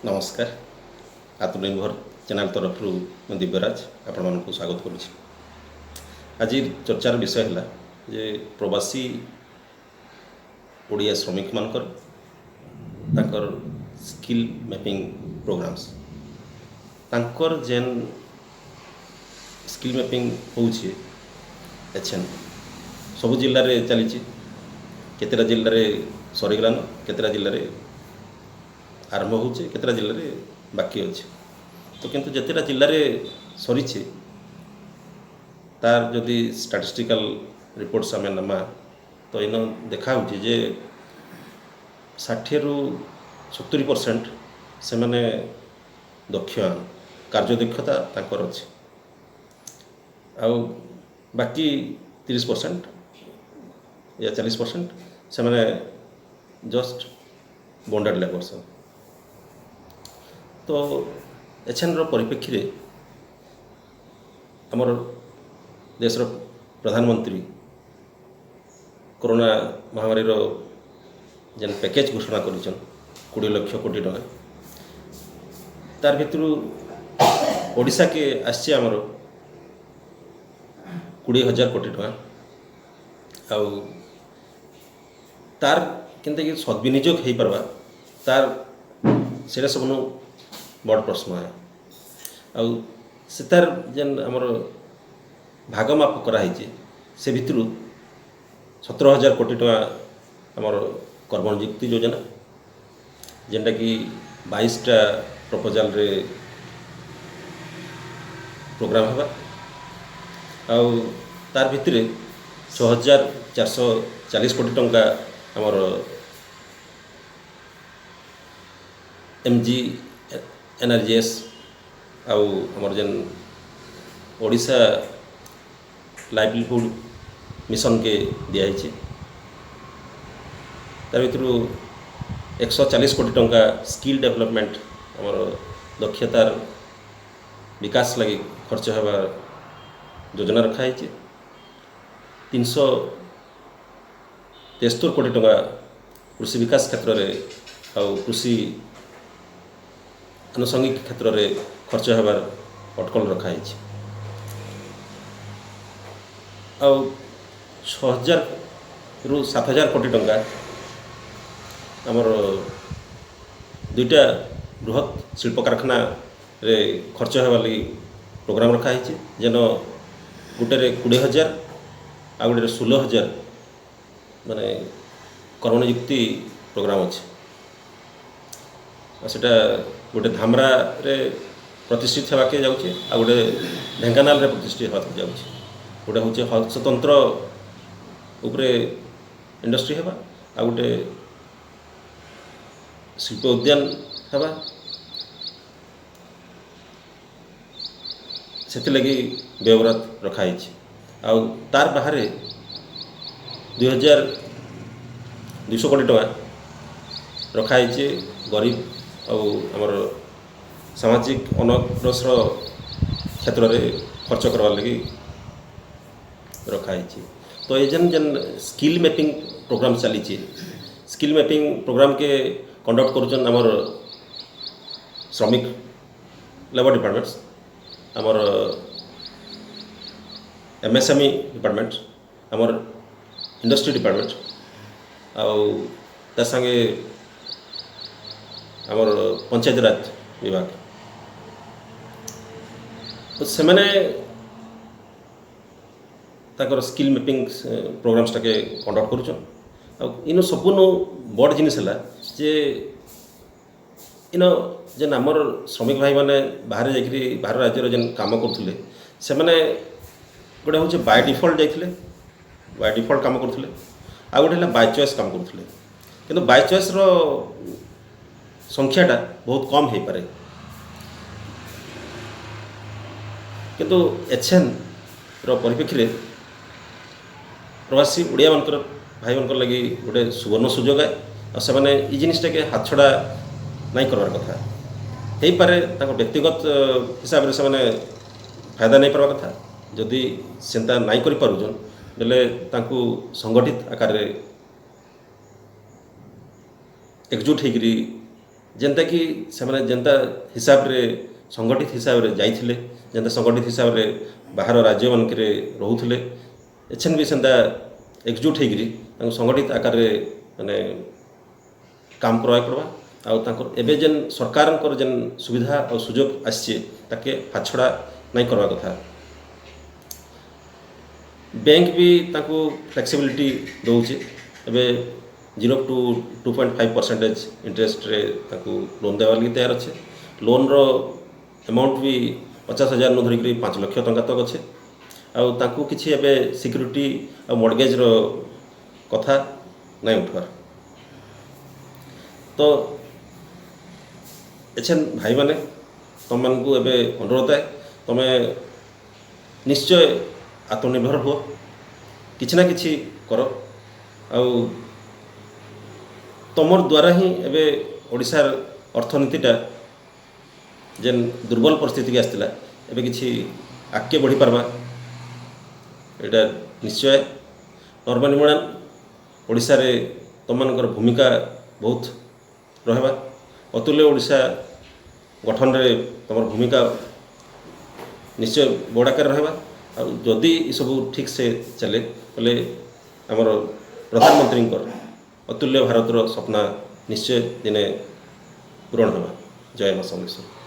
ନମସ୍କାର, ଆତ୍ମନିର୍ଭର ଚ୍ୟାନେଲ୍ ତରଫରୁ ମୁଁ ଦିବ୍ୟରାଜ ଆପଣମାନଙ୍କୁ ସ୍ୱାଗତ କରୁଛି। ଆଜି ଚର୍ଚ୍ଚାର ବିଷୟ ହେଲା ଯେ ପ୍ରବାସୀ ଓଡ଼ିଆ ଶ୍ରମିକମାନଙ୍କର ତାଙ୍କର ସ୍କିଲ୍ ମ୍ୟାପିଂ ପ୍ରୋଗ୍ରାମ୍ସ, ତାଙ୍କର ଯେନ୍ ସ୍କିଲ୍ ମ୍ୟାପିଂ ହେଉଛି, ଏଛେନ୍ ସବୁ ଜିଲ୍ଲାରେ ଚାଲିଛି। କେତେଟା ଜିଲ୍ଲାରେ ସରିଗଲାନ, କେତେଟା ଜିଲ୍ଲାରେ ଆରମ୍ଭ ହେଉଛି, କେତେଟା ଜିଲ୍ଲାରେ ବାକି ଅଛି। ତ କିନ୍ତୁ ଯେତେଟା ଜିଲ୍ଲାରେ ସରିଛି, ତାର ଯଦି ଷ୍ଟାଟିଷ୍ଟିକାଲ ରିପୋର୍ଟସ୍ ଆମେ ନେମା, ତ ଇନ ଦେଖା ହେଉଛି ଯେ 60ରୁ 70% ସେମାନେ ଦକ୍ଷ, କାର୍ଯ୍ୟଦକ୍ଷତା ତାଙ୍କର ଅଛି। ଆଉ ବାକି 30% ୟା 40% ସେମାନେ ଜଷ୍ଟ ବଣ୍ଡେଡ଼ ଲେବର୍ସ। ତ ଏଛେନ୍ର ପରିପ୍ରେକ୍ଷୀରେ ଆମର ଦେଶର ପ୍ରଧାନମନ୍ତ୍ରୀ କରୋନା ମହାମାରୀର ଯେନ୍ ପ୍ୟାକେଜ୍ ଘୋଷଣା କରିଛନ୍, 20 ଲକ୍ଷ କୋଟି ଟଙ୍କା, ତାର ଭିତରୁ ଓଡ଼ିଶାକେ ଆସିଛି ଆମର 20,000 କୋଟି ଟଙ୍କା। ଆଉ ତାର କେନ୍ତାକି ସଦ୍ବିନିଯୋଗ ହେଇପାରବା, ତାର ସେଇଟା ସବୁନୁ ବଡ଼ ପ୍ରଶ୍ନ ଏ। ଆଉ ସେ ତାର ଯେନ୍ ଆମର ଭାଗ ମାପ କରାହେଇଛି, ସେ ଭିତରୁ 17,000 କୋଟି ଟଙ୍କା ଆମର କର୍ମନିଯୁକ୍ତି ଯୋଜନା, ଯେନ୍ଟାକି 22ଟା ପ୍ରପୋଜାଲରେ ପ୍ରୋଗ୍ରାମ ହେବା। ଆଉ ତାର ଭିତରେ 6440 କୋଟି ଟଙ୍କା ଆମର MGNREGS ଆଉ ଆମର ଯେନ୍ ଓଡ଼ିଶା ଲାଇଭଲିହୁଡ଼ ମିଶନକେ ଦିଆହେଇଛି। ତା ଭିତରୁ 140 କୋଟି ଟଙ୍କା ସ୍କିଲ୍ ଡେଭଲପମେଣ୍ଟ, ଆମର ଦକ୍ଷତାର ବିକାଶ ଲାଗି ଖର୍ଚ୍ଚ ହେବା ଯୋଜନା ରଖାହେଇଛି। 373 କୋଟି ଟଙ୍କା କୃଷି ବିକାଶ କ୍ଷେତ୍ରରେ ଆଉ କୃଷି ଆନୁଷଙ୍ଗିକ କ୍ଷେତ୍ରରେ ଖର୍ଚ୍ଚ ହେବାର ଅଟକଳ ରଖାହେଇଛି। ଆଉ 6000ରୁ 7000 କୋଟି ଟଙ୍କା ଆମର ଦୁଇଟା ବୃହତ୍ ଶିଳ୍ପ କାରଖାନାରେ ଖର୍ଚ୍ଚ ହେବା ଲାଗି ପ୍ରୋଗ୍ରାମ ରଖାହେଇଛି, ଯେନ ଗୋଟେରେ 20,000 ଆଉ ଗୋଟେରେ 16,000 ମାନେ କର୍ମନିଯୁକ୍ତି ପ୍ରୋଗ୍ରାମ ଅଛି। ଆଉ ସେଟା ଗୋଟେ ଧାମରାରେ ପ୍ରତିଷ୍ଠିତ ହେବାକେ ଯାଉଛି, ଆଉ ଗୋଟେ ଢେଙ୍କାନାଳରେ ପ୍ରତିଷ୍ଠିତ ହେବାକୁ ଯାଉଛି। ଗୋଟେ ହେଉଛି ହସ୍ତତନ୍ତ୍ର ଉପରେ ଇଣ୍ଡଷ୍ଟ୍ରି ହେବା, ଆଉ ଗୋଟେ ଶିଳ୍ପ ଉଦ୍ୟାନ ହେବା, ସେଥିଲାଗି ବ୍ୟୟବରାଦ ରଖାହେଇଛି। ଆଉ ତାର ବାହାରେ 2200 କୋଟି ଟଙ୍କା ରଖାହେଇଛି ଗରିବ ଆଉ ଆମର ସାମାଜିକ ଅନଗ୍ରସର କ୍ଷେତ୍ରରେ ଖର୍ଚ୍ଚ କରବାର୍ ଲାଗି ରଖାହେଇଛି। ତ ଏ ଯେନ୍ ଯେନ୍ ସ୍କିଲ୍ ମ୍ୟାପିଂ ପ୍ରୋଗ୍ରାମ ଚାଲିଛି, ସ୍କିଲ୍ ମ୍ୟାପିଂ ପ୍ରୋଗ୍ରାମକେ କଣ୍ଡକ୍ଟ କରୁଛନ୍ ଆମର ଶ୍ରମିକ ଲେବର ଡିପାର୍ଟମେଣ୍ଟସ୍, ଆମର MSME department, ଆମର ଇଣ୍ଡଷ୍ଟ୍ରି ଡିପାର୍ଟମେଣ୍ଟ, ଆଉ ତା ସାଙ୍ଗେ ଆମର ପଞ୍ଚାୟତିରାଜ ବିଭାଗ। ତ ସେମାନେ ତାଙ୍କର ସ୍କିଲ୍ ମ୍ୟାପିଂ ପ୍ରୋଗ୍ରାମ୍ସଟାକେ କଣ୍ଡକ୍ଟ କରୁଛନ୍। ଆଉ ଇନୁ ସବୁନୁ ବଡ଼ ଜିନିଷ ହେଲା ଯେ ଇନ ଯେନ୍ ଆମର ଶ୍ରମିକ ଭାଇମାନେ ବାହାରେ ଯାଇକିରି ବାହାର ରାଜ୍ୟରେ ଯେନ୍ କାମ କରୁଥିଲେ, ସେମାନେ ଗୋଟେ ହେଉଛି ବାଇ ଡିଫଲ୍ଟ ଯାଇଥିଲେ, ବାଇ ଡିଫଲ୍ଟ କାମ କରୁଥିଲେ, ଆଉ ଗୋଟେ ହେଲା ବାଇ ଚଏସ୍ କାମ କରୁଥିଲେ। କିନ୍ତୁ ବାଇ ଚଏସ୍ର ସଂଖ୍ୟାଟା ବହୁତ କମ୍ ହେଇପାରେ। କିନ୍ତୁ ଏଛେନ୍ର ପରିପ୍ରେକ୍ଷୀରେ ପ୍ରବାସୀ ଓଡ଼ିଆମାନଙ୍କର ଭାଇମାନଙ୍କର ଲାଗି ଗୋଟେ ସୁବର୍ଣ୍ଣ ସୁଯୋଗ ଆଏ। ଆଉ ସେମାନେ ଏଇ ଜିନିଷଟାକେ ହାତଛଡ଼ା ନାଇଁ କରବାର କଥା। ହେଇପାରେ ତାଙ୍କ ବ୍ୟକ୍ତିଗତ ହିସାବରେ ସେମାନେ ଫାଇଦା ନେଇପାରବା କଥା। ଯଦି ସେନ୍ତା ନାଇଁ କରିପାରୁଛନ୍ ବେଲେ ତାଙ୍କୁ ସଂଗଠିତ ଆକାରରେ ଏକଜୁଟ ହେଇକିରି ଯେନ୍ତାକି ସେମାନେ ଯେନ୍ତା ହିସାବରେ ସଂଗଠିତ ହିସାବରେ ଯାଇଥିଲେ, ଯେନ୍ତା ସଂଗଠିତ ହିସାବରେ ବାହାର ରାଜ୍ୟମାନଙ୍କରେ ରହୁଥିଲେ, ଏଛେନ୍ ବି ସେନ୍ତା ଏକଜୁଟ ହେଇକିରି ତାଙ୍କୁ ସଂଗଠିତ ଆକାରରେ ମାନେ କାମ କରବାକେ ପଡ଼ବା। ଆଉ ତାଙ୍କର ଏବେ ଯେନ୍ ସରକାରଙ୍କର ଯେନ୍ ସୁବିଧା ଆଉ ସୁଯୋଗ ଆସିଛେ, ତାକେ ହାତଛଡ଼ା ନାଇଁ କରବା କଥା। ବ୍ୟାଙ୍କ ବି ତାଙ୍କୁ ଫ୍ଲେକ୍ସିବିଲିଟି ଦେଉଛି। ଏବେ 0 to 2.5% ଇଣ୍ଟରେଷ୍ଟରେ ତାଙ୍କୁ ଲୋନ୍ ଦେବାର ଲାଗି ତୟାର ଅଛେ। ଲୋନ୍ର ଆମାଉଣ୍ଟ ବି 50,000ନୁ ଧରିକିରି 5 ଲକ୍ଷ ଟଙ୍କା ତକ ଅଛେ। ଆଉ ତାଙ୍କୁ କିଛି ଏବେ ସିକ୍ୟୁରିଟି ଆଉ ମର୍ଗେଜର କଥା ନାଇଁ ଉଠବାର। ତ ଏଛେନ୍ ଭାଇମାନେ, ତମମାନଙ୍କୁ ଏବେ ଅନୁରୋଧ ଏ, ତମେ ନିଶ୍ଚୟ ଆତ୍ମନିର୍ଭର ହୁଅ, କିଛି ନା କିଛି କର। ଆଉ ତମର ଦ୍ୱାରା ହିଁ ଏବେ ଓଡ଼ିଶାର ଅର୍ଥନୀତିଟା ଯେନ୍ ଦୁର୍ବଳ ପରିସ୍ଥିତିକି ଆସିଥିଲା, ଏବେ କିଛି ଆଗକେ ବଢ଼ି ପାରବା, ଏଇଟା ନିଶ୍ଚୟ। ନବନିର୍ମାଣ ଓଡ଼ିଶାରେ ତମମାନଙ୍କର ଭୂମିକା ବହୁତ ରହିବା। ଅତୁଲ୍ୟ ଓଡ଼ିଶା ଗଠନରେ ତମର ଭୂମିକା ନିଶ୍ଚୟ ବଡ଼ ଆକାରରେ ରହିବା। ଆଉ ଯଦି ଏସବୁ ଠିକ୍ ସେ ଚାଲେ ବୋଲେ ଆମର ପ୍ରଧାନମନ୍ତ୍ରୀଙ୍କର ଅତୁଲ୍ୟ ଭାରତର ସ୍ୱପ୍ନ ନିଶ୍ଚୟ ଦିନେ ପୂରଣ ହେବା। ଜୟ ମା ସମଲେଶ୍ୱରୀ।